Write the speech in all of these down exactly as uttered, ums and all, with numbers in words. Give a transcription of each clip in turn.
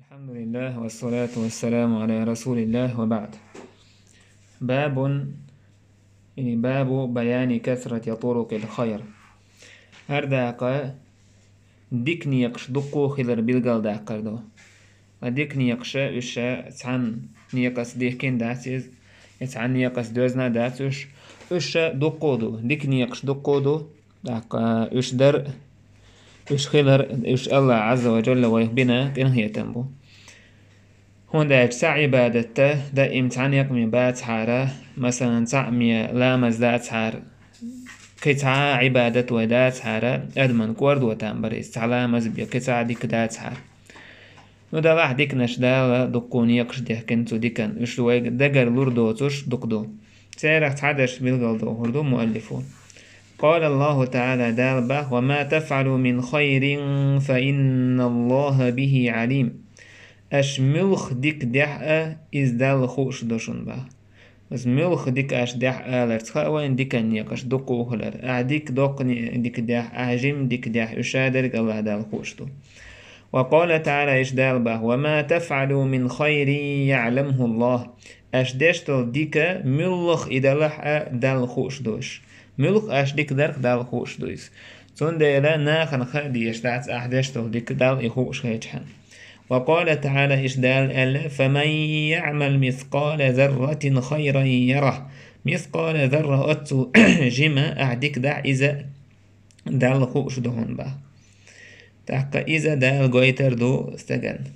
الحمد لله والصلاة والسلام على رسول الله وبعد. باب، يعني باب بيان كثرة طرق الخير. ХӀара дакъа дика некъаш дуккха хилар билгалдаккхар ду. Ва дика некъаш уьш цхьана некъаца дихкина дац иза, я цхьана некъаца доьзна дац уьш. Уьш дуккха ду, дика некъаш дуккха ду. ТӀаккха уьш дар, уьш хилар, уьш Аллах Азза ва Джалла вайх бина къинхетам бу. ХӀунда аьлча цхьа Ӏибадат даим цхьа некъаме бацахьара, масалан, цхьаъ ме ламаз дацахьара, кхин цхьа Ӏибадат вай дацахьара, адаман кӀордо там бар иза, цхьа ламаз бе, кхин цхьа дика дацахьара. Ну, делахь диканаш Дала дуккха некъаш дехкина цу дикан, уьш вайга дагар лур доцуш дукха ду. Церах цхьа дерш билгалдохур ду муаллифо. قال الله تعالى, Дала бах: «وما تفعلوا من خير فإن الله به عليم». Аша муьлха дика дехь а, иза Далла хууш ду шуна бах. Иза муьлха дика аша дехь а аларца хаьа вайна дикан некъаш дуккха хилар. Ахьа дика доккха не-, дика дехь, ахьа жима дика дехь, уьш а дерг Аллах Дала хууш ду. وقال تعالى, иштта Дала бах: «وما تفعلوا من خير يعلمه الله». Аша деш долу дика муьлха и далахь а Далла хууш ду уьш. Муьлха аша дика дарх Далла хууш ду иза. Цундела нахана хаа дезаш дац ахьа деш долу дика Далла и хууш хилча хьан. وقال تعالى, иштта Дала аьлла: «فمن يعمل مثقال ذرة خيرا يره». Мискъала зарра оццул жима ахьа дика дахь иза Далла хууш ду хьуна бах. ТӀаккха иза Дала гойтар ду стаган.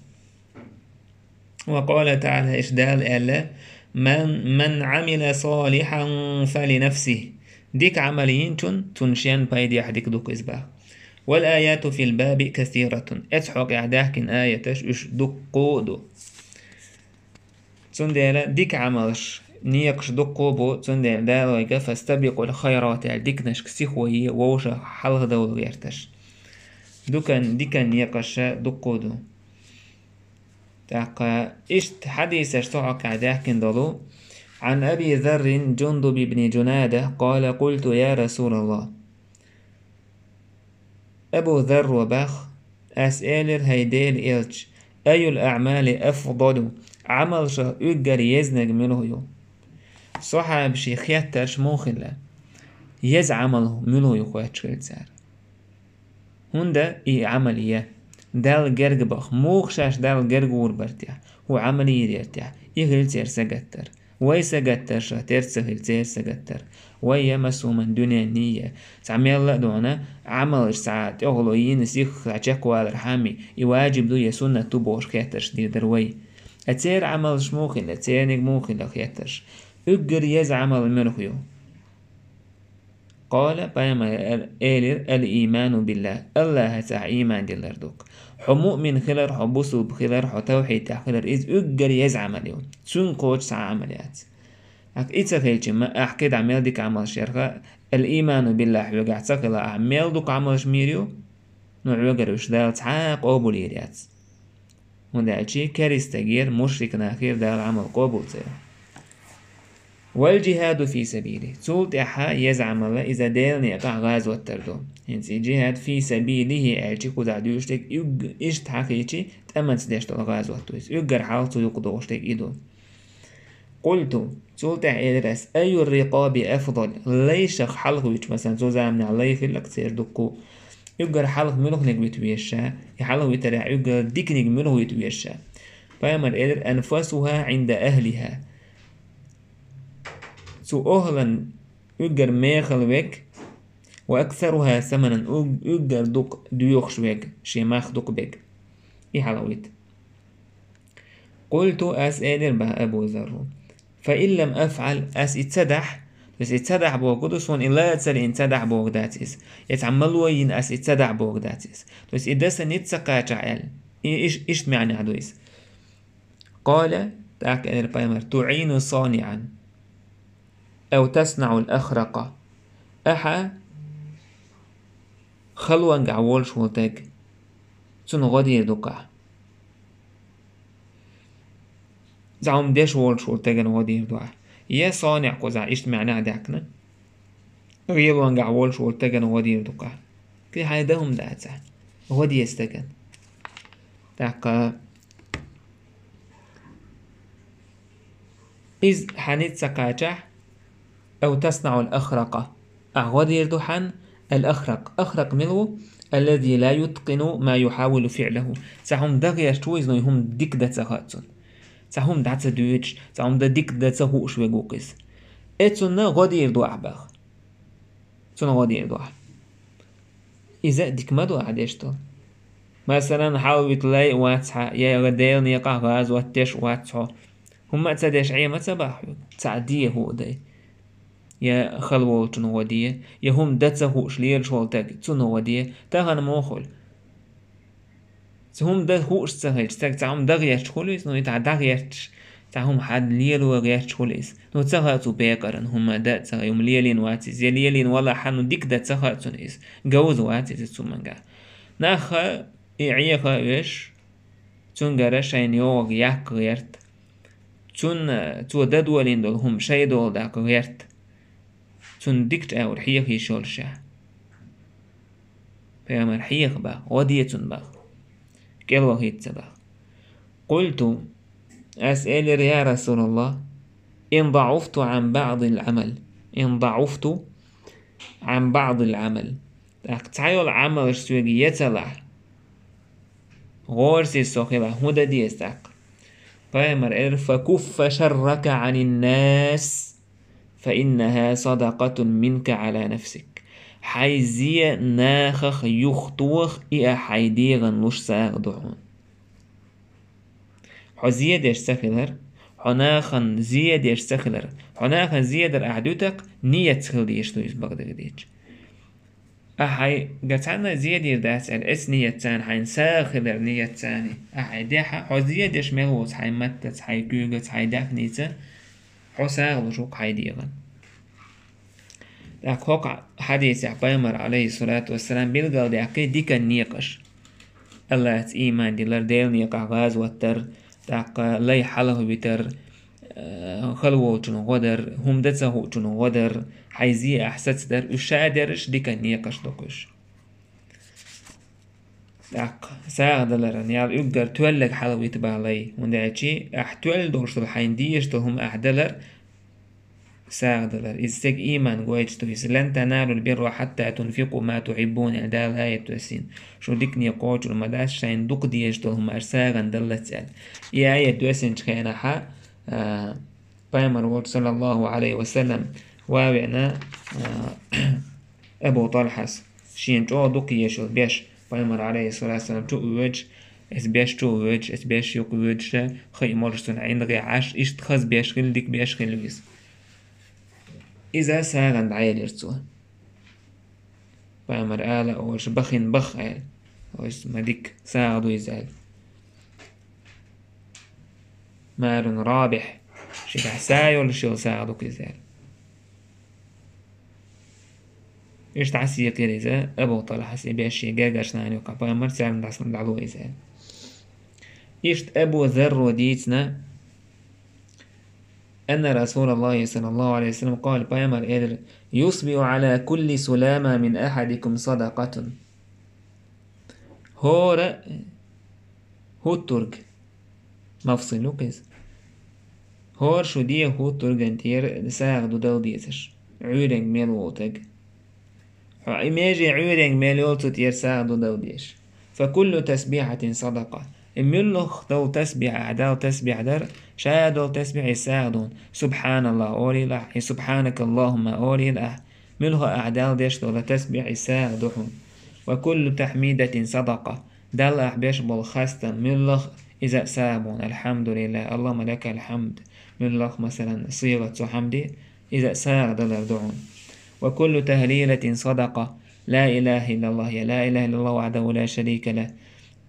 وقال تعالى, иштта Дала аьлла: «من، من عمل صالحا فلنفسه». Дика Ӏамал йинчун, цунна шен пайдехь дика ду-кх иза бах. «والآيات في الباب كثيرة». Эцу хьокъехь даьхкина аяташ уьш дуккха а ду. Цундела дика Ӏамалш, некъаш дуккха а бу, цундела Дала вайга «فاستبقوا الخيرات» аьлла диканашка сихо е, вовшах хьалхадовла гӀерташ. Дукан, дикан некъаш дуккха а ду. ТӀаккха иштта хьадисаш цу хьокъехь даьхкина долу: عن أبي ذر جندب بن جنادة قال: قلت: يا رسول الله. Абу Зарро бах: «Ас элира, хӀай Делан элча, أي الأعمال أفضل, Ӏамалшах уггар езнарг муьлха ю?» Сахьабаший хеттарш муха хилла? Еза Ӏамал муьлха ю хоьттуш хилла цара. ХӀунда и Ӏамал я Далла герга баха, муха шаьш Далла герга гӀур бара техьа, хӀу Ӏамал йийр яра техьа, и хилла церан сагатдар. Вай сагатдаршах тера ца хилла церан сагатдар. Вай я массо а хӀуманна дуьненна я, цхьа мелла а дона, Ӏамалш цхьа тӀехула йина сиха цхьа чекхвалар хьамий, и ваджиб ду я суннат ду бохуш хеттарш дийр дара вай. Ткъа церан Ӏамалш муха хилла, церниг муха хилла хеттарш? Уггар еза Ӏамал муьлха ю? Къала, пайхамар эл-, элира: «الإيمان بالله», Аллахьаца ахь ийман диллар ду-кх. Хьо муъмин хилар, хьо бусулба хилар, хьо тавхьид тӀехь хилар, иза уггар еза Ӏамал ю. Цуьнга кхочуш цхьа а Ӏамал яц. Ахь и ца хилча-м, ахь кхидӀа мел дика Ӏамалш ярх а, «الإيمان بالله» хьоьгахь ца хилахь, ахь мел дукха Ӏамалш мийр ю? Ну, хьоьгара уьш Дала цхьа а къобал йийр яц. ХӀунда аьлча керистагера, мушрик нахера Дала Ӏамал къобал ца йо. «والجهاد في سبيله». Цул тӀаьхьа еза Ӏамал иза Делан некъахь гӀазот дар ду. ХӀинца и джихад «في سبيله» аьлча кхузахь дуьйцуш дерг угг-, иштта хьахийча, тӀамаца деш долу гӀазот ду иза. Уггар хьалха цу юкъа догӀуш дерг и ду. «قلت», цул тӀаьхьа элира ас: «أي الرقاب أفضل؟» Лайшах хьалхавиташ, масалан, цу заманахь лай хилла-кх церан дуккха. Уггар хьалха муьлханиг вита веза ша, и хьалхавитарехь уггар диканиг муьлха вита веза ша? Пайхамар элира: «أنفسها عند أهلها». Цу охӀлан уггар мехала верг, «وأكثرها ثمنا», уг-, уггар дукха доьхуш верг, шен мах дукха берг. И хьалхавита. «قلت», ас элира бах Абу Зарру: «فإن لم أفعل», ас и ца дахь, то есть и ца дахь бохург ду, суна и ла ца лиъна ца дахь бохург дац иза. Я цхьа мало йина ас и ца дахь бохург дац иза. То есть и дан сан ницкъ ца кхачахь аьлла. И иш-, иштта маьӀнехь ду иза. Къала, тӀаккха элира пайхамар: «تعين صانعا أو تصنع الأخرق». Ахьа халонгахь волуш волу таг, цунна гӀо дийр ду-кх ахь. ЗӀамма деш волуш волу тагана гӀо дийр ду ахь. Я сонеӀ кхузахь иштта маьӀнехь даьккхина. ГӀелонгахь волуш волу тагана гӀо дийр ду-кх ахь. Кхин хьайн дан хӀума дацахь, гӀо де стагана. ТӀаккха Иза хьаница кхачахь, أو تصنع الأخرق. Ахь гӀо дийр ду хьан الأخرق. أخرق мила ву? الذي لا يتقن ما يحاول فعله. Цхьа хӀума дан гӀерташ ву иза, но и хӀума дика дан ца хаьа цунна. Цхьа хӀума дӀа ца дуьйцуш, цхьа хӀума дан дика дан ца хууш верг ву-кх иза. Э, цунна гӀо дийр ду ахь бах. Цунна гӀо дийр ду ахь. Иза а дика ма ду ахь деш долу. Масалан, хьалавита лай а вац хьан, я Делан некъахь гӀазот деш а вац хьо. ХӀумма а ца деш Ӏе ма ца бахь хьоьга. Цхьаъ де хӀуъа дай. Я хала волчунна гӀо де, я хӀума дан ца хууш лелаш волу стаг, цунна гӀо де. Тахана муха хуьлу? Цхьа хӀума дан хууш ца хилча, стаг цхьа хӀума дан гӀерташ хуьлу иза, ну, и тахь дан гӀерташ, цхьа хӀума хьан лело гӀерташ хуьлу иза. Ну, ца хаьа цо бекъаран хӀума дан а ца хаьа, хӀума лелийна вац иза, я лелийна валахь хьан, ну, дика дан ца хаьа цунна иза. Говза вац иза цу мангахь. Нах а, и Ӏеха а веш, цуьнгара шайна йогӀург яккха гӀерта. Цунна цо дан долийна долу хӀума шайн долу даккха гӀерта. Цунна дикачу агӀор хьеха йиш йолушехь. Пайхамар, хьеха бах, гӀо де цунна бах. КӀел вахийта ца бах. قلت, ас элира, я Расулаллах, إن ضعفت عن بعض العمل. إن ضعفت عن بعض العمل. ТӀаккха цхьайолу Ӏамалш соьга яцалахь, гӀорасиз со хилахь, хӀун дан деза тӀаккха? Пайхамар элира: فكف شرك عن الناس، فإنها صدقة منك على نفسك. Хьайн зе нахах юхатоха, и ахь хьайн дегӀан луш сагӀа ду хьуна. Хьо зе деш ца хилар, хьо нахана зе деш ца хилар, хьо нахана зе дар ахь дуьту-кх, ниятца хила дезаш ду иза, бакъдерг дийцича. Ахь хьайга цхьанна зе дийр дац аьлла, эцу ниятца, хьайна сагӀа хилар ниятца ахь хьайн дехьа, хьо зе деш мел воцу хьайн маттаца, хьайн куьйгаца, хьайн даьхница, хьо сагӀа луш ву-кх хьайн дегӀан. ТӀаккха хӀокху хьадисехь Пайхамар, Ӏалайхиссалату вассалам, билгалдаьккхи дикан некъаш. АллахӀца ийман дилар, Делан некъахь гӀазот дар, тӀаккха лай хьалхавитар, э, хала волчунна гӀо дар, хӀума дан ца хуучунна гӀо дар, хьайн зе ахь сацадар, уьш ша дерриш дикан некъаш ду-кх уьш. ТӀаккха сагӀа даларан ял уггар тоьлларг хьалхавита бах лай, хӀунда аьлча ахь тоьлла долуш долу хьайна дезаш долу хӀума ахь далар, сагӀа далар. Иза стеган ийман гойтуш ду иза. لن تنالوا البر حتى تنفقوا ما تحبون, аьлла Дала аят доссийна. Шу дикане кхочур ма дац, шайна дукха дезаш долу хӀума аша сагӀина даллалц аьлла. И аят доьссинчу хенахьа, а, Пайхамар волчу, саллаллаху Ӏалайхи ва саллам, ван веана, а, Абу ТӀалхьас, шена чӀогӀа дукха езаш йолу беш, Пайхамар, Ӏалайхиссалату вассалам, чу а воьдуш, эцу беш чу а воьдуш, эцу беш юкъа воьдуш, хи а молуш цунна ӀиндагӀехь Ӏаш, иштта хаза беш хилла, дика беш хилла ву иза. Иза сагӀина дӀаелира цо. Пайхамар ала а олуш, бахина баха аьлла. Оцу ма дика, сагӀа ду иза аьлла. مال رابح, шегахь са йолуш йолу сагӀа ду-кх иза аьлла. Иштта дӀасаекъира иза Абу ТӀалхьас, и беш шен гергарчу нана юккъехь, Пайхамар, царна дӀасалур дӀало иза аьлла. Иштта Абу Зарро дийцина, أن رسول الله صلى الله عليه وسلم قال, Пайхамар элира: يصبح على كل سلامى من أحدكم صدقة. ХӀора хӀуттург, мафсил ю-кх иза. ХӀора шу дегӀан хӀуттурган тӀера сагӀа ду дала дезаш, Ӏуьйренга мел волу стаг. Хьо и меже Ӏуьйренга мел йолу цу тӀера сагӀа ду дала дезаш. فكل تسبيحة صدقة. И муьлхха долу тасбихь, ахь далла тасбихь дара, ша долу тасбихь иза сагӀа ду хьуна. سبحان الله олийла ахь, и سبحانك اللهم олийла ахь. Муьлхха ахь Далла деш долу тасбихь иза сагӀа ду хьуна. وكل تحميدة صدقة. Далла ахь беш болу хастам муьлхха иза а сагӀа бу хьуна. الحمد لله، اللهم لك الحمد. Муьлхха, масалан, сигӀат цу хьамди, иза а сагӀа далар ду хьуна. وكل تهليلة صدقة. لا إله إلا الله, я لا إله إلا الله وحده لا شريك له.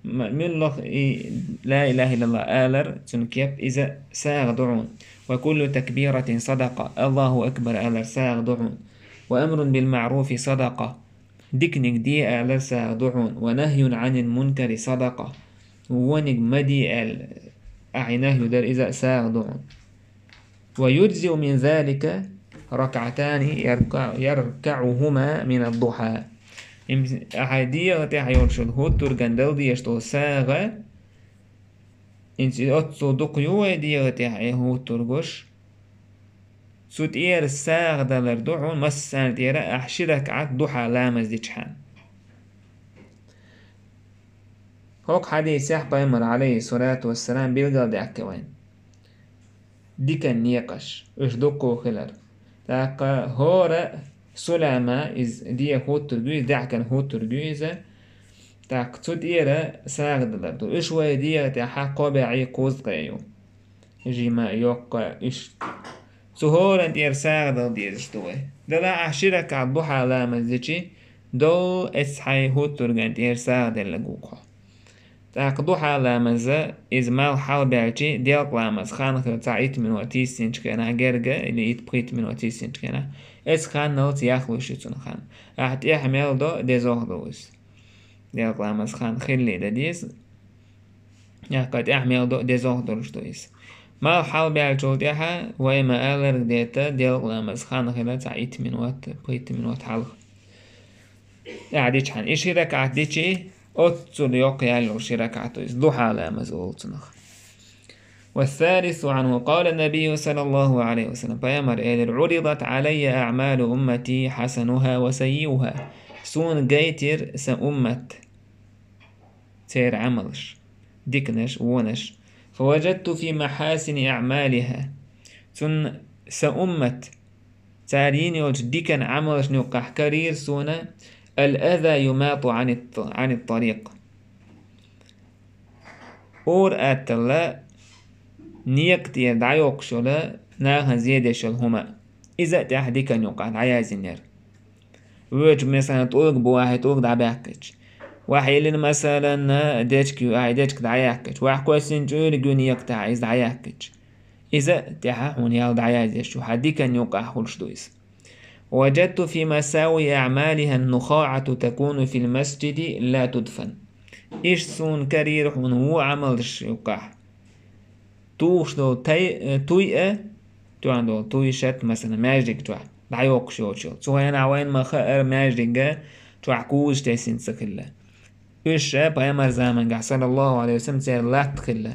М-, муьлхха и لا إله إلا الله алар, цуьнан кеп, иза сагӀа ду хьуна. وكل تكبيرة صدقة. الله أكبر алар сагӀа ду хьуна. وأمر بالمعروف صدقة. Диканиг де алар сагӀа ду хьуна. ونهي عن المنكر صدقة. Вониг ма де аьлла, ахь и нахью дар, иза а сагӀа ду хьуна. ويجزئ من ذلك ركعتان يركع-، يركعهما من الضحى. Им ахьа дегӀа тӀехь йолчул хӀуттурган дала дезаш долу сагӀа, инца оццул дукха ю вай дегӀа тӀехь и хӀуттургаш, Цу тӀера сагӀа далар ду хьуна массарна тӀера ахь ши ракаӀат духьа ламаз дичхьана. ХӀокху хьадисехь пайхамар, Ӏалайхи ссалату вассалам, билгалдаьккхи вайна дикан некъаш, уьш дуккха хилар. ТӀаккха хӀора сулама иза де хӀуттург ю, иза даьхкина хӀуттург ю иза. ТӀаккха цу тӀера сагӀа далар ду. Уьш вай дегӀа тӀехь кхо бӀе кхузткъе ю. Жима, йоккха, уьш. Цу хӀоран тӀера сагӀа дала дезаш ду вай. Делахь ахь ши ракаӀат духьа ламаз дичи, дов эцхьай хӀуттурган тӀера сагӀа деллаг ву хьо. ТӀаккха духьа ламаза иза малх хьалабаьлчи, делкъа ламаз хан хила цхьа итт минот йиссинчу хенахь герга, или итт-пхийтта минот йиссинчу хенахь, эцу ханналц яхлуш ю цунна хан. Ахь тӀехь мел до, дезох ду иза. Делкъа ламаз хан хилли дан деза. Яккха тӀехь мел до, дезох долуш ду иза. Малх хьалабаьллачул тӀаьхьа вай ма-аллара дета делкъа ламаз хан хила цхьа итт минот, пхийтта минот хьалха. ТӀаьхьа дичхьана и ши ракаӀат дичи, оццул йоккха яьлла йолу ши ракаӀат ду иза, духьа ламаз олу цунах. والثالث عنه قال النبي صلى الله عليه وسلم, пайхамар элира: «عرضت علي أعمال أمتي حسنها وسيئها». Суна гайтира сан уммат, церан Ӏамалш, диканаш, вонаш. فوجدت في محاسن أعمالها. Цунна сан уммат, цара йина йолчу дикан Ӏамалшна юккъахь карийра суна: «الأذى يماط عن الط-، عن الطريق». Ур-атталла некъа тӀера дӀайоккхуш йолу, нахана зен деш йолу хӀума. Иза а тӀаьхьа дикан юккъахь дӀаяздинера. Вуьйчу, масала, тӀулг бу ахь, тӀулг дӀабаьккхича. Вахь йиллина, масала, дечка ю ахь, дечка дӀаяьккхича. Вахь кхоьссина чуьйриг ю некъа тӀехь, иза дӀаяьккхича. Иза а тӀаьхьа хьуна ял дӀаяздеш ю, хьан дикан юккъахь хуьлуш ду иза. وجدت في مساوئ أعمالها النخاعة تكون في المسجد لا تدفن. Иштта суна карийра хьуна вон Ӏамалш юккъахь. Тухуш долу тай-, э, туй а, тоьхна долу туй, шат, масала, маьждиг чохь дӀайоккхуш йоцуш йолу. Цу хенахь вайна ма хаъара маьждига чохь кузаш тесина ца хилла. Уьш ша пайхамар замангахь, саллаллаху Ӏалайхи ва саллам, церан латта хилла.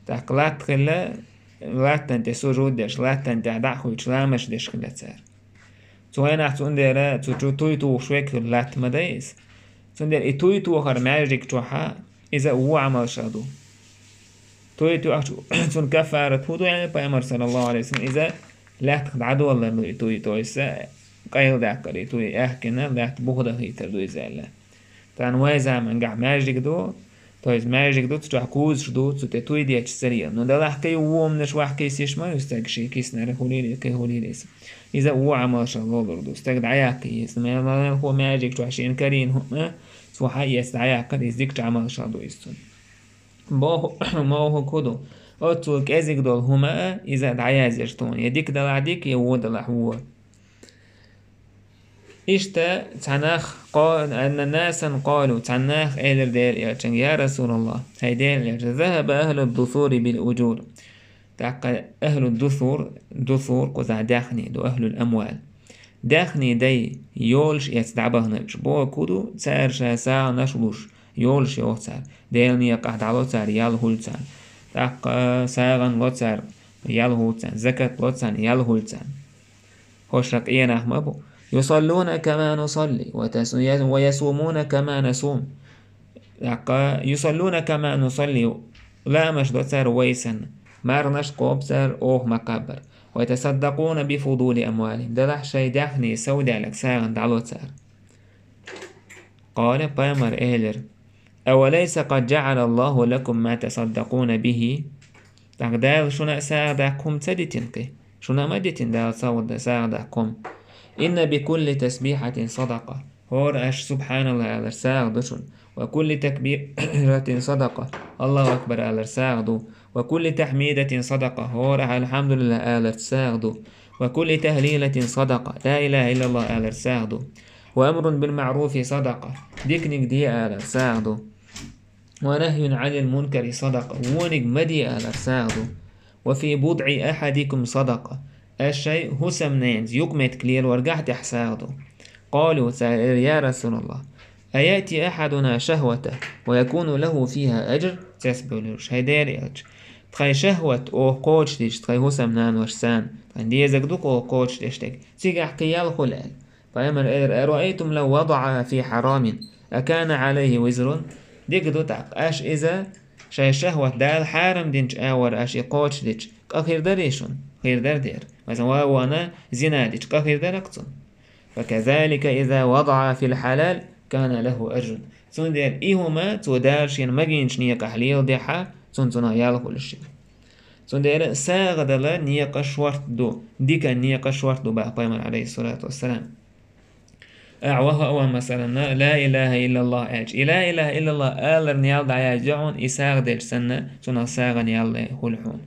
ТӀаккха латта хилла, латтана тӀе сужуд деш, латтана тӀехь дӀа а хуьйцуш, ламазаш деш хилла цара. Цу хенахь цундела цу чу туй тухуш верг хилла, латта ма дай иза. Цундела и туй тохар маьждиг чохьа, иза а вон Ӏамалш а ду. Туй тоьхча, цунна каффарат хӀун ду аьлла пайхамар, саллаллаху Ӏалайхи ва саллам, иза лаьттах дӀадоллар ду и туй, то есть къайладаккхар и туй, аьхкина лаьтта бух дахийтар ду иза аьлла. Тахана вай замангахь маьждиг ду, то есть маьждиг ду, цу чохь кузаш ду, цу тӀе туй дечу ца лела. Ну, делахь кхин вон хӀуманаш вахь кисйиш ма ю стаг, шен киснара хӀулийла, кхин хӀулийла иза. Иза а вон Ӏамалшал лолур ду. Стаг дӀаяккха иза. Мел-, мел-, мел хӀу маьждиг чохь шена карийна хӀума, цо хьаэца дӀаяккхар, иза дикачу Ӏамалшал ду иза цунна. Боху, моху кху ду. Оццул кӀезиг долу хӀума а, иза а дӀаяздеш тхуна. Я дика далахь дика, я вон далахь вон. Иштта цхьа нах, къо-, анна насан къалу, цхьа нах элира Делан элчанга: «Я Расулаллах, хӀай Делан элча, захаба ахлу дусури бил уджур». ТӀаккха ахлу дусур, дусур кхузахь даьхний ду, ахлул амвал. Даьхний дай, йолаш эца дӀабаханарш. Боху кху ду, цара ша сагӀанаш луш, йолаш йоху цара. Делан некъахь дӀало цара, ял хуьлу царна. ТӀаккха сагӀан ло цара, ял хуьлу царна. Закат ло царна, ял хуьлу царна. ХӀорш къе нах ма бу. «Юсаллуна кама нусалли, ва тасу-, ва ясумуна кама насум». ТӀаккха: «Юсаллуна кама нусалли», ламазаш до цара вай санна. Марханаш кхобу цара, оха ма кхаббара. «Ва ятасаддакъуна би фудули амвалихим». Делахь шайн даьхний сов даьлларг сагӀина дӀало цара. Къала, пайхамар элира: «Авалайса къад жаӀала Аллаху лакум ма тасаддакъуна бихи?» ТӀаккха Дала шуна а сагӀа даккха хӀума ца дитина кхин? Шуна а ма дитина Дала сагӀа, сагӀа даккха хӀума? «Инна би кулли тасбихьатин садакъа». ХӀора аша «Субханалла» алар сагӀа ду шуна. «Ва кулли такбиратин садакъа». «Аллаху акбар» алар сагӀа ду. «Ва кулли тахмидатин садакъа». ХӀора аша «Алхьамдулиллах» алар сагӀа ду. «Ва кулли тахлилатин садакъа». «Ла илаха иллаллах» алар сагӀа ду. «Ва амрун бил маъруфи садакъа». Диканиг де алар сагӀа ду. «Ва нахьюн Ӏанил мункари садакъа». Вониг ма де алар сагӀа ду. «Ва фи будъи ахьадикум садакъа». Аш шайн хӀусамненца юкъаметтиг лелоргахь тӀехь сагӀа ду. Къалу, цара элира: «Я Расулаллах, аяти ахьадуна шахвата ва якуну лаху фиха аджр?» Цецбевллуш: «ХӀай Делан элча, тхайн шахӀват оха кхочушдича, тхайн хӀусамнанош санна, тхайн дезарг ду-кх оха кхочушдеш дерг, цигахь кхин ял хуьлу аьлла. Пайхамар элира: «أرأيتم لو وضعها في حرام أكان عليه وزر؟» Дика ду тӀаккха, аша иза шайн шахӀват Дала хьарам динчу агӀор аша и кхочушдича, къа хир дарий шуна? Хир дара дера. Масала, ван вана зина дича, къа хир дара-кх цунна? «فكذلك إذا وضعها في الحلال كان له أجر». Цундела и хӀума цо Дала шена магийначу некъахь леладехь, цунна цунах ял хуьлуш ю. Цундела сагӀа дала некъа шорта ду, дикан некъа шорта ду баха пайхамар, алейхиссалату вассалам. Ахьа ваха а ван, масалан, ла илаха иллаллах аьлча, и ла илаха иллаллах аларна ял дӀаязйо хьуна, и сагӀа делча санна, цунах сагӀана ял хуьлу хьуна.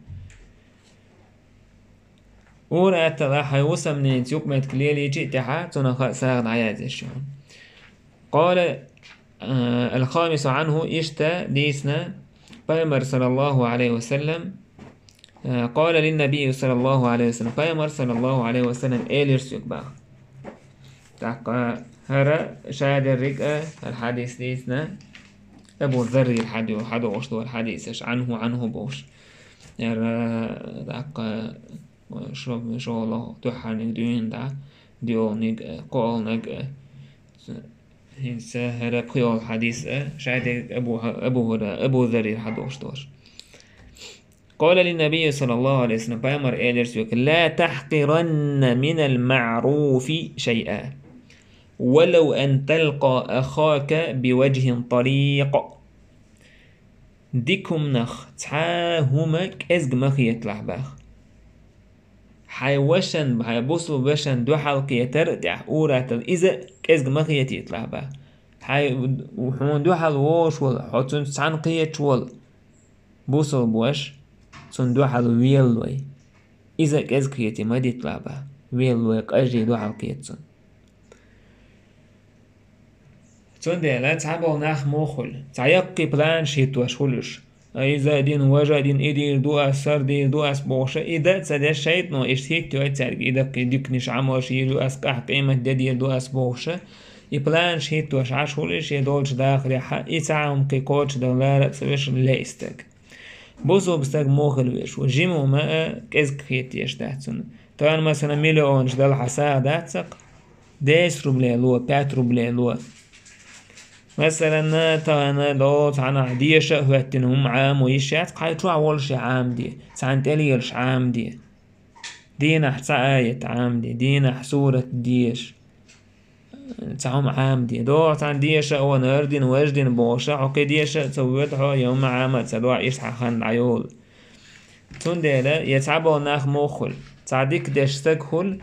Ур-атталла хьайн хӀусамненца юкъаметтиг лелийча а тӀаьхьа, цунах а сагӀа дӀаязъеш ю хьуна. Къала, а, алхамису анху, иштта дийцина пайхамар, саллаллаху алейхи ва саллам, а, къала линнабий, саллаллаху алейхи ва саллам, пайхамар, саллаллаху алейхи ва саллам, элира соьга баха. ТӀаккха хӀара ша дерриг а, хӀара хьадис дийцина, Абу Заррира хьадо-, хьадогӀуш ду хӀара хьадисаш, анху, анху бохуш. ХӀара, тӀаккха, шо-, шолгӀа дуьххьарниг дуьйна дӀа, доьалгӀаниг, кхоалгӀаниг, хӀинца хӀара пхоьалгӀа хьадис а, ша дерриг Абу, Абу Хьура-, Абу Заррира хьадогӀуш долуш. Къала линнабий, саллаллаху алейхи ва саллам, пайхамар элира соьга: «Ла тахкъиранна минал маъруфи шайъа, валав ан талкъа ахака биваджхин таликъ». Дика хӀуманах цхьа а хӀума кӀезиг ма хеталахь баха. Хьайн вашан, хьайн бусулба вашан дуьхьал кхетар а тӀехь ур-атталла иза а кӀезиг ма хетийталахь баха. Хьайн, хьуна дуьхьал волуш волу, хьо цуьнца цхьаьна кхеташ волу бусулба ваша, цунна дуьхьал велалой. Иза а кӀезиг хетий ма диталахь баха. Велалой, къажий дуьхьал кхета цунна. Цундела цхьаболу нах муха хуьлу? Цхьа яккхий планаш хӀиттош хуьлу уьш. Иза а дина, важа а дина, и дийр ду ас, сар дийр ду ас бохуша, и дан а ца деш, шайтано иштта хӀиттайой цаьрга, и даккхий диканаш, Ӏамалш йийр ю ас, къаьхьа къемат де дийр ду ас бохуша, и планаш хӀиттош Ӏаш хуьлу шен долчу дахарехьа, и цхьа а хӀума кхин кхочушдан лара а ца веш леъа стаг. Бусулба стаг муха хила веш ву? Жима хӀума а кӀезиг хеташ дац цунна. Тахана, масала, миллионаш дала хьан сагӀа дац-кх? Десять рублей ло, пять рублей ло. Масалан, тахана долу цхьанахь деша а хӀоьттина хӀума Ӏамо йиш яц, кхай чохь волуш Ӏамаде, цхьаьна тӀелелаш Ӏамаде. Дийнахь цхьа аят Ӏамаде, дийнахь сурат деша. Цхьа хӀума Ӏамаде. ДогӀу цхьаьна деша а ван, хӀара дина, важа дина бохуша, хьо кхин деша а ца воьду хьо, я хӀума Ӏама а ца дохьу, иштта хьан хан дӀайолу. Цундела, я цхьаболу нах муха хуьлу? Цхьа дика деш стаг хуьлу,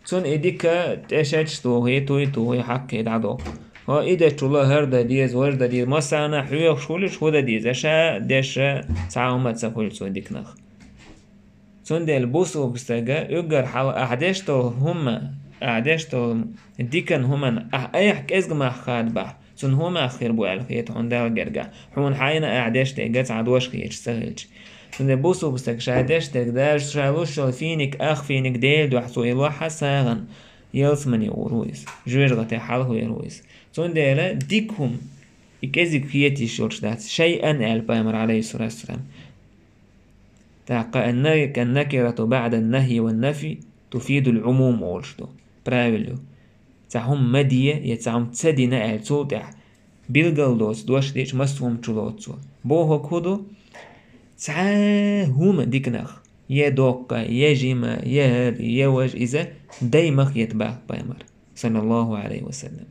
цунна и дика тӀе шедаш тухий, туй тухий, хьаккхий дӀадоккху. ХӀо и дечул а хӀара дан деза, важа дан деза, массарна а хьоьхуш хуьлуш, хӀун дан деза, ша а деш а цхьа а хӀума а ца хуьлу цо диканах. Цундела бусулба стага уггар хьалха ахь деш долу хӀума, ахь деш долу дикан хӀуманна ахь айхьа кӀезга мах хадабахь, цунна хӀун мах хир бу аьлла хета хьуна Далла гергахь, хьуна хьайна ахь деш дерг цхьа дош хеташ ца хилча. Цундела бусулба стаг ша деш дерг, даже ша луш йолу финик, ах финик Делан дуьхьа цо и лохьа сагӀана, ялсамане гӀур ву иза, жоьжахате хьалхавер ву иза. Цундела дика хӀума и кӀезиг хета йиш йолуш дац, шайъан аьлла пайхамар, алейхиссалату вассалам. ТӀаккха ан-на-, ан-накирату баъдан нахьи ван нафи туфидул Ӏумум олуш ду. Правил ю. Цхьа хӀума ма де, я цхьа хӀума ца дина аьлла, цул тӀаьхьа билгал доцу дош дича, массо хӀума чу лоцу цо. Бохург хӀун ду? Цхьа а хӀума диканах, я доккха, я жима, я хӀара, я важа, иза дай ма хета баха пайхамар, саллаллаху алейхи ва саллам.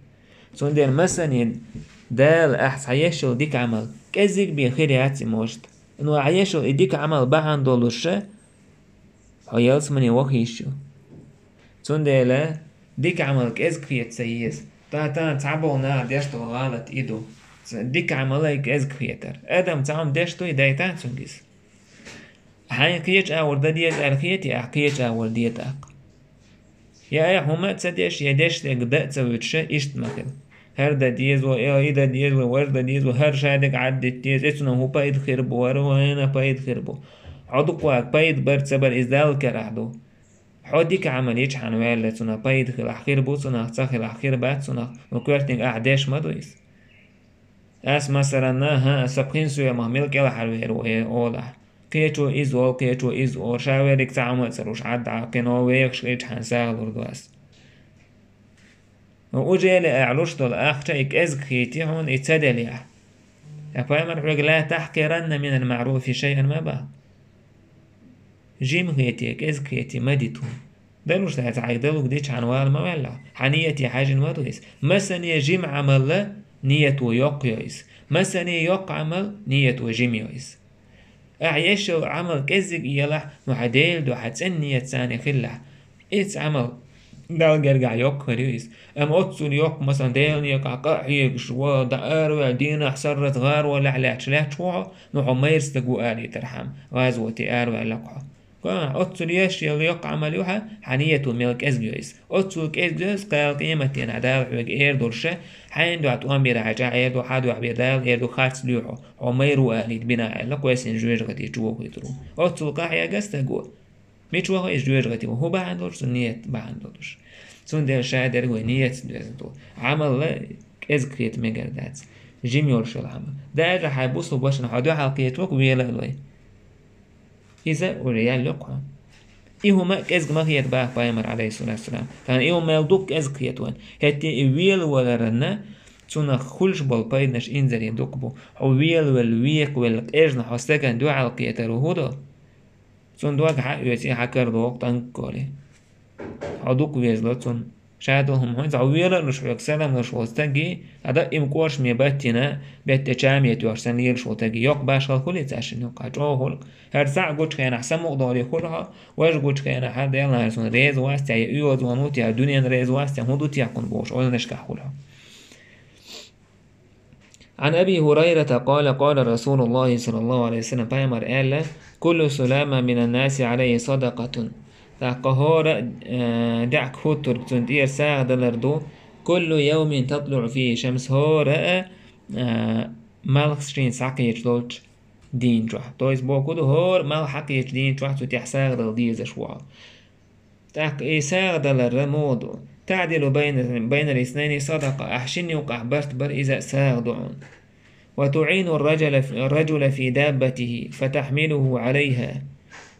Цундела масане Дала ахь цхьа еш йолу дика Ӏамал кӀезиг бен хир яц и, может. Но ахь еш йолу и дика Ӏамал бахьана долуша, хьо ялсамане ваха йиш ю. Цундела дика Ӏамал кӀезиг хета ца еза. Тахана цхьаболу наха деш долу гӀалат и ду. Ц-, дика Ӏамал а кӀезиг хетар. Адам цхьа хӀума деш дуй, дайтан цуьнга иза. Хьайн кхечу агӀор дан деза аьлла хетий ахь, кхечу агӀор де тӀаккха. Я айхьа хӀума а ца деш, я деш дерг дан а ца вуьтуша, иштта ма хила. ХӀара дан деза ву, я и дан деза ву, важа дан деза ву, хӀара шадерг Ӏаддита деза, и цунах хӀун пайда хир бу, хӀара вайна пайда хир бу. Хьо дукха пайда бар ца бар, иза Далла карахь ду. Хьо дика Ӏамал йича хьан ваьлла, цунах пайда хилахь хир бу, цунах ца хилахь хир бац, цунах, ну, коьртаниг ахь деш ма ду иза. Ас, масалан, хӀа, сан пхи соьмах мила кӀелхьарвер ву, э, олахь. Кхечо иза олу, кхечо иза олу, ша верриг цхьа хӀума а ца луш, Ӏадда Ӏа кхино вехаш хилча хьан сагӀа лур ду ас. Уже ли аьлла луш долу ахча и кӀезиг хетий хьуна, и ца делахь. Ткъа пайхамар хьоьга: «Ла тахькъиранна минал маъруфи шайъан» ма боху. Жима хетий, кӀезиг хетий ма диту. Далуш дац, хьайга далуг дича хьан вала ма ваьлла. Хьан нийяте хьаьжжина ма ду иза. Масане жима Ӏамал нийято йоккха йо иза. Масане йоккха Ӏамал нийято жима йо иза. Ахьа еш йолу Ӏамал кӀеззиг елахь, ну хьан Делан дуьхьа цӀена нийят царна хилалахь. Эцу Ӏамал Далла гергахь йоккха хир ю иза. Амма оццул йоккха, масалан, Делан некъахь къа а хьегаш, ва, дӀа араваьлла, дийнахь сарралц гӀараваллехь лаьтташ лаьтташ ву хьо, ну хьо майра стаг ву алийтархьама, гӀазоте араваьлла-кх хьо. Ва, оццул еш йолу йоккха Ӏамал ю хьан, хьан нийято мел кӀезиг йо иза. Оццул кӀезиг йо иза, кхана къематдийнахь Дала хьоьга эр долуш, хьайна дуьхьа тӀом бийр ахьа чӀагӀ эр ду, хьан дуьхьа бен Дала эр ду, харц луьй хьо, хьо майра ву алийта бина аьлла, кхойсина жоьжахати тӀе чу вохуьйтур ву. Оццул къахьега стаг ву. Мича вахо иза жоьжахати ву? ХӀун бахьана долуш? Цуьнан нийят бахьана долуш. Цундела ша дерг вай нийятца доьзна ду. Ӏамал кӀезиг хета мегар дац. Жима йолуш йолу Ӏамал. Даже хьайн бусулба вашина хьо дуьхьал кхетавале, вела а лой. Иза уже ял йо-кх хьуна. И хӀума кӀезиг ма хета боху пайхамар, Ӏалайхиссалату вассалам. Тахана и хӀума мел дукха кӀезиг хета вайна. ХӀетте и велаваларна цунах хуьлуш болу пайданаш инзаре дукха бу. Хьо велавелла, векхавелла, къежна хьо стагана дуьхьал кхетар ву хӀун до? Цунна дог хьан оьций, хьан карадогӀу тӀанкколе. Хьо дукха везало цунна. Ша долу хӀума хӀинца хьо вела а луш, хьоьга салам луш волу стаге, хьан даим кӀоршаме баттина, бетте чаме тоьхча санна лелаш волу стаге, йоккха башхалла хуьлий цаьршинна юккъахь, чӀогӀа хуьлу. ХӀара цхьаъ гучу хенахь самукъадолий хуьлу хьо, важа гучу хенахь Дела нахана суна реза вац те, я оьгӀазван ву те, я дуьненна реза вац те, хӀун ду те кхунна бохуш, ойланашкахь хуьлу хьо. عن أبي هريرة قال: قال رسول الله صلى الله عليه وسلم، пайхамар аьлла: «كل سلامى من الناس عليه صدقة». ТӀаккха хӀора, э, даьӀахк хӀуттург цунна тӀера сагӀа далар ду, «كل يوم تطلع فيه الشمس», хӀора а, э, малх шена схьакхечу долчу дийна чохь. То есть боху ду, хӀора малх схьакхечу дийна чохь цу тӀехь сагӀа дала дезаш ву хьо. ТӀаккха и сагӀа далар муха ду? «تعدل بين، بين الاثنين صدقة», ахь шинна юкъахь барт бар, иза а сагӀа ду хьуна. «وتعين الرجل، الرجل في دابته فتحمله عليها».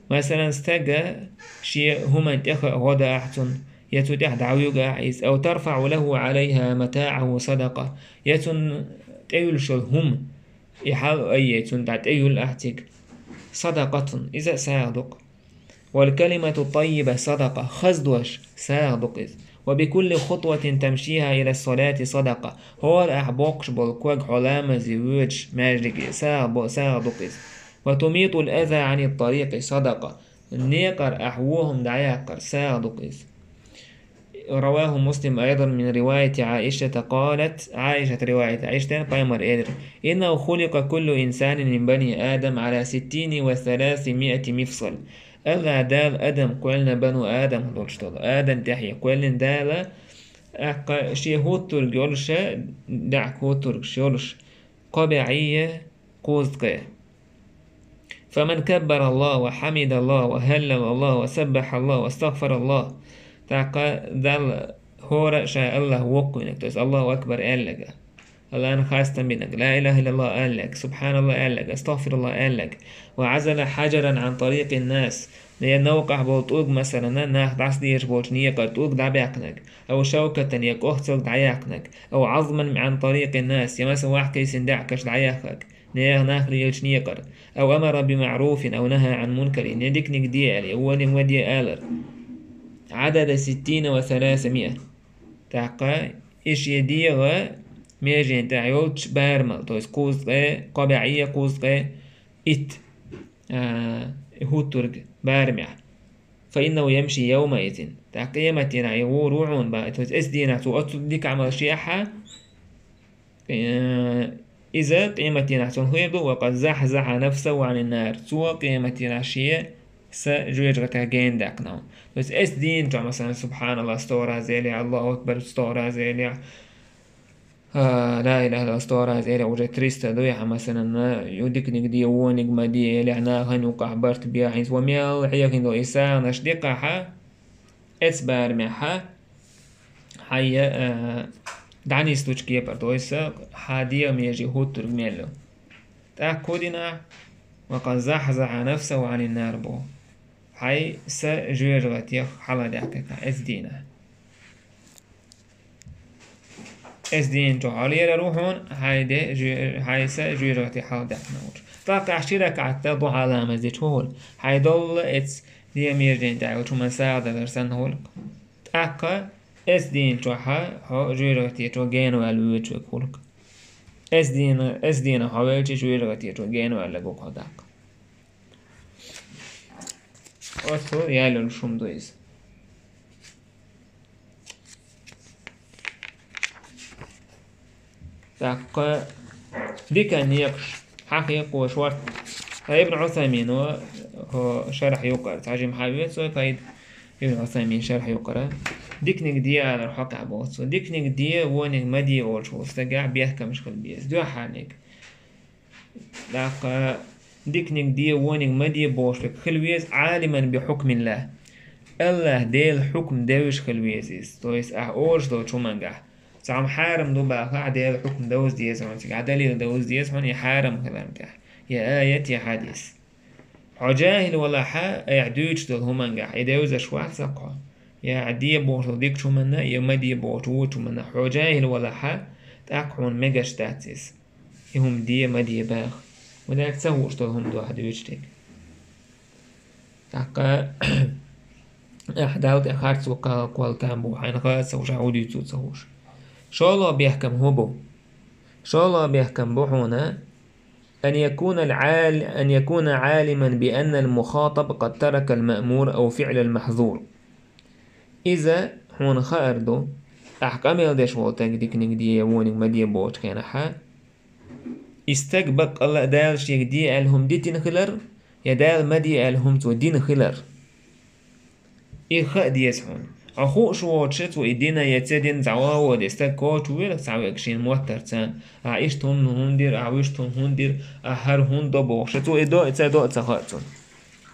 Масалан, стага шен хӀуманна тӀе хаа гӀо дан ахь цунна, я цу тӀехь дӀавуьгу ахь иза, «أو ترفع له عليها متاعه صدقة», я цунна тӀеюьллуш йолу хӀума, и хьал айъе цунна дӀа тӀеюьллу ахь цига. «صدقة», иза а сагӀа ду-кх. «والكلمة الطيبة صدقة», хаза дош сагӀа ду-кх иза. «وبكل خطوة تمشيها إلى الصلاة صدقة», хӀора ахь боккхуш болу ког хьо ламазе воьдуш маьждиге сагӀа бо-, сагӀа ду-кх иза. «وتميط الأذى عن الطريق صدقة», некъара ахь вон хӀума дӀаяккхар сагӀа ду-кх иза. رواه مسلم أيضا من رواية عائشة قالت، Ӏайшат риваят Ӏайшатан, пайхамар элира: «إنه خلق كل إنسان من بني آدم على ستين وثلاثمائة مفصل». АллахӀ Дала адам кхоьллина бану Адам долуш долу, Адам тӀаьхье кхоьллина Дала, тӀаккха шен хӀуттург йолуша, даьӀахк хӀуттургаш йолуш, кхо бӀе кхузткъе. «فمن كبر الله وحمد الله وهلل الله وسبح الله واستغفر الله». ТӀаккха Далла хӀора а ша АллахӀ воккхуьниг, то есть Аллаху акбар аьллага. Аллахьна хастам бинарг, ла илаха иллаллах аьллаг, субханаллах аьллаг, астагфируллах аьллаг, ва азала хьаджаран ан тарикъин нас, я новкъахь болу тӀулг, масалана, нах дӀасадезаш болчу некъара тӀулг дӀабаьккхинарг, ав шавкатан я кӀохцалг дӀаяьккхинарг, ав азман ан тарикъин нас, я маса вахкийсина даьӀахкаш дӀаяххарг, нехан нах лелачу некъара, ав амара би маъруфин, ав наха ан мункарин, я диканиг де аьлла, я вониг ма де алар. Адада ситтина ва саласа миа. ТӀаккха и шен дегӀан межен тӀехь йолчу барамал, то есть кхузткъе, кхо бӀе кхузткъе итт, а, хӀуттург барамехь. Фа иннаху ямши явмаизин. ТӀаккха къематдийнахь и гӀур ву хьуна бан, то есть эцу дийнахь цо оццул дика Ӏамал шехьа, э, иза къематдийнахь цунна хир ду, ва къад захьзахьа нафсаху Ӏанин нар. Цо къематдийнахь шен са жоьжахатех гена даьккхина. То есть эцу дийнахь чохь, масалан, субханаллах сто раз элехь, Аллаху акбар сто раз элехь, а, ла илаха иллаллах сто раз элехь, уже триста ду, яхьа, масалан, ю диканиг де, вониг ма де элехь, нахана юкъахь барт бехьа, хӀинца ва мел хьехина долу и сагӀанаш дикахьа, эцу барамехьа, хьан я, а, дӀанислучу кепара, то есть хьан дегӀан меже хӀуттург мел ю. ТӀаккха кху дийнахь وقد زحزح نفسه عن النار боху. Хьайн са жоьжахатех хьалхадаьккхина, эцу дийнахь. Эцу дийнахь хьо лерар ву хьуна, хьайн де жо-, хьайн са жоьжахатех хьалхадаьккхина волчу. ТӀаккха ахь ши ракаӀат духьа ламаз дича хӀун хуьлу? Хьайн доллу эцу де меженна тӀехь йолчу хӀуманна сагӀа далар санна хуьлу. ТӀаккха эцу дийнахь хьо жоьжахатечу генаваьлла воьдуш верг хуьлу. Эцу дийнахь, эцу дийнахь хьо велча жоьжахатечу генаваьлларг ву хьо тӀаккха. Оццул ял йолуш хӀума ду иза. ТӀаккха дика некъаш хьан хьекхош вара. Ткъа Ибн Ӏусаймино хӀо шархь юкъара цхьа жима хьан веца вай пайда. Ибн Ӏусаймин шархь юкъара. Диканиг де алар хьокъехь боху цо. Диканиг де, вониг ма де олуш волу стагехь бехкамаш хила беза. Дуьххьарниг. ТӀаккха диканиг де, вониг ма де бохуш верг хила веза, Ӏалиман би хьукмиллахь. АллахӀ Делан хьукм девзаш хила веза иза. То есть ахь олуш долчу хӀумангахь. Цхьамма хьарам ду бахахь, Делан хьукм довза деза хьуна, цигахь далил довза деза хьуна и хьарам хиларна тӀехь. Я аят, я хьадис. Хьо жахӀил валахь, айхьа дуьйцуш долу хӀумангахь, и девзаш вац сакхо. Я де бохуш долу дикачу хӀуманна, я ма де бохучу вочу хӀуманна. Хьо жахӀил валахь, тӀаккха хьуна мегаш дац иза. И хӀума де, ма де баха. Ванаг ца хууш долу хӀума ду ахь дуьйцуш дерг. ТӀаккха ахь Далла тӀе харц ву кхалла там бу, хьайна хаа ца хууш, ахь хӀун дуьйцу ца хууш. ШолгӀа бехкам хӀун бу? ШолгӀа бехкам бу хьуна, أن يكون العال-، أن يكون عالما بأن المخاطب قد ترك المأمور أو فعل المحظور. Иза хьуна хаар ду, ахь къамел деш волу стаг диканиг де, вониг ма де бохучу хенахьа, и стаг баккъалла а Дала шега де аьлла хӀума дитина хилар, я Дала ма де аьлла хӀума цо дина хилар. И хаа деза хьуна. Хьо хууш воцуша, цо и дина я ца дина, цхьа вон а воде стаг коча ву велахь, цхьа вега шена моттарца, ахь иштта хӀума хӀунда дира, ахь вуьшта хӀума хӀунда дира, ахь хӀара хӀунда до бохуша, цо и до а, ца до а ца хаьа цунна.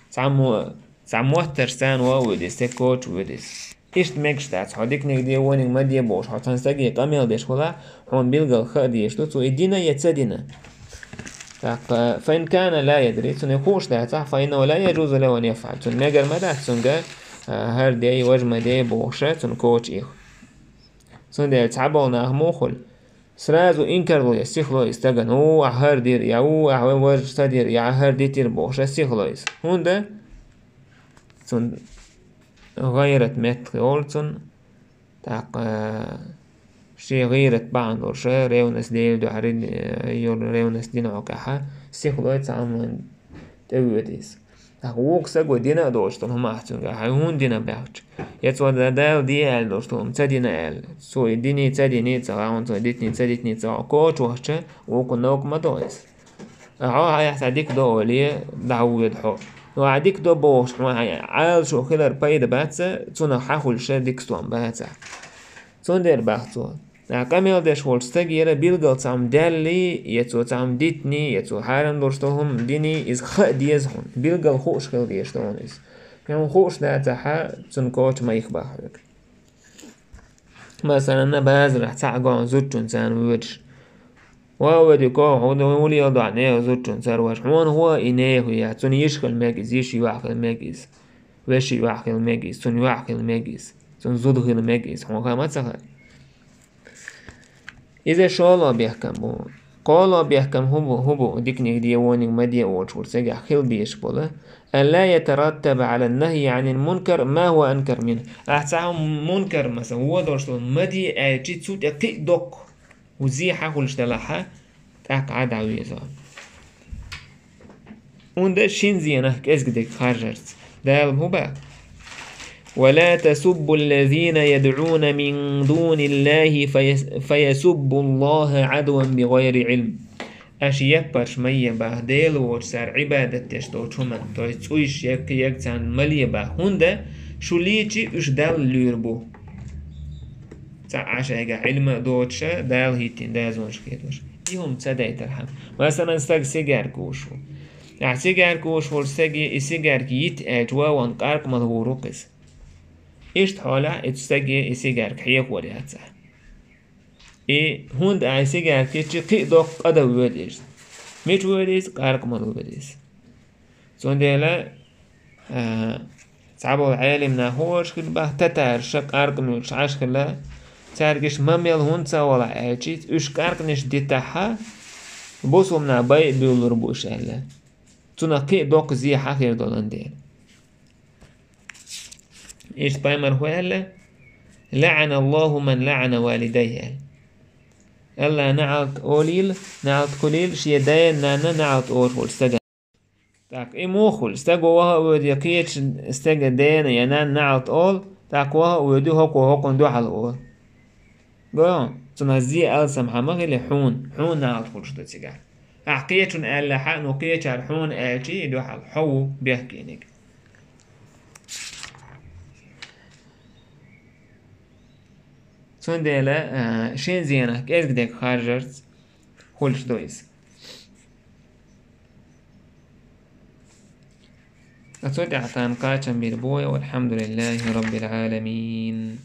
Цхьаммо Цхьа моттарш царна ван а вуьйдис, те коча вуьйдис. Иштта мегаш дац, хьо диканиг де, вониг ма де бохуш, хьо цхьана стаге къамел деш хилахь, хьуна билггал хаа дезаш ду, цо и дина я ца дина. ТӀаккха, فإن كان لا يدري, цунна хууш дацахь, فإنه لا يجوز له أن يفعل. Цунна мегар ма дац цуьнга, а, хӀара де, важа ма де бохуша, цунна коча иха. Цундела цхьаболу нах муха хуьлу? Сразу инкарло я, сихло иза стагана, у, ахь хӀара дира, я у, ахь вай важа ца дира, я ахь хӀара дитира бохуша, сихло иза. ХӀунда? Цунна гӀайрат меттах йолу цунна, тӀаккха шен гӀайрат бахьана долуша, ревность Делан дуьхьа, э, йолу ревность дина хьокъехьа, сихло иза цхьа хӀуманна тӀевоьду иза. ТӀаккха вукху стага дина а доцуш долу хӀума ахь цуьнга, хьайн хӀунда дина баьхча? Я цо Дала де аьлла долуш долу хӀума ца дина аьлла. Цо и дини, ца дини, ца гӀаун, цо дитни, ца дитни, ца гӀаун. Коча вахча, вукху новкъа ма до иза. Ахьо хьайх цхьа дика до оле, дӀахьувоьду хьо. Ну, ахь дика до бохуш, хьуна хьайн Ӏалашо хилар пайда бац, цунах хьан хуьлуша дика стом бацахь. Цундела бах цо. Ахь къамел деш волчу стагера билггал цхьа хӀума даьллий, я цо цхьа хӀума дитний, я цо хьарам долуш долу хӀума динний, иза хаа деза хьуна. Билггал хууш хила дезаш ду хьуна иза. Хьуна хууш дацахьа, цунна коча ма иха бах хьоьга. Масалан, базарахь цхьаъ го хьуна зудчунна царна воьдуш. Ва а воьдуьйко, хьуна хӀун лела дохьу нехан зудчунна цара ваьш? Хьуна хӀун и нехан яц? Цунна йиш хила мега иза, йиш йоӀ хила мега иза. Вешин йоӀ хила мега иза, цунна йоӀ хила мега иза. Цунна зуда хила мега иза. Хьуна хаа ма ца хаьа? Иза шолгӀа бехкам бу. КхоалгӀа бехкам хӀун бу, хӀун бу, диканиг де, вониг ма де олуш волу цигахь хила безаш болу. ألا يترتب على النهي عن المنكر ما هو أنكر منه. Ахь цхьа хӀума мункар, масалан, вон долуш долу ма де аьлчи, цу тӀе кхин а доккха хӀун зе хьан хуьлуш делахьа, тӀаккха Ӏа дӀавеза. ХӀунда шин зенах кӀезиг дерг харжарца. Дала хӀун баха? ولا تسبوا الذين يدعون من دون الله فيس-، فيسبوا الله عدوا بغير علم. Аша яппарш ма е баха, Дела воцу цара Ӏибадат деш долчу хӀуманна, то есть цӀуйш я кхин ерг царна ма ле баха. ХӀунда шу лийчи уьш Далла луьйр бу. Цхьа Ӏа шайгахь Ӏилма а доцуша, Дала хӀиттина дазонаш хетош. И хӀума ца дайтархьама. Масалан, стаг сигарка вуш ву. Ахь сигарка вуш волчу стаге и сигарка йита аьлча, ван-ван къаркъа мала гӀур ву-кх иза. Иштта хьолехь, и цу стаге и сигарка хьехор яц ахь. И хӀунда ахь и сигарка йичи кхин а доккха къа дан воьду иза. Мича воьду иза? Къаркъа мала воьду иза. Цундела, а, цхьаболу Ӏелам нах хӀорш хила баха, татарша къаркъа муьлуш Ӏаш хила, цаьрга иштта ма мел хӀунда ца вала аьлчи, уьш къаркъанаш дитахьа, бусулба нах байа буьйлур бу уьш аьлла. Цунах кхин а доккха зе хьан хир долан дела. Иштта пайхамар хӀу аьлла: «ЛаӀана Аллаху ман лаӀана валидайхи», аьлла. Алла наӀалт олийла, наӀалт хуьлийла шен дайна-нанна наӀалт олуш волчу стага. ТӀаккха и муха хуьлу? Стага ваха а воьду, я кхечу стага дена я нанна наӀалт олу, тӀаккха ваха а воьду, хӀокхо хӀокхунна дуьхьал олу. Гой хьуна, цунах зе алсам хьан ма хили хьуна, хьуна наӀалт хуьлуш ду цигахь. Ахь кхечунна аьлла хьан, ну кхечара хьуна аьлчи, и дуьхьал хьо ву бехкениг. Цундела, а, шен зенах кӀезга дерг харжарца хуьлуш ду иза. Ткъа цу тӀехь тхан кхачам бийр бу вай, валхьамдулиллахи раббил Ӏаламин.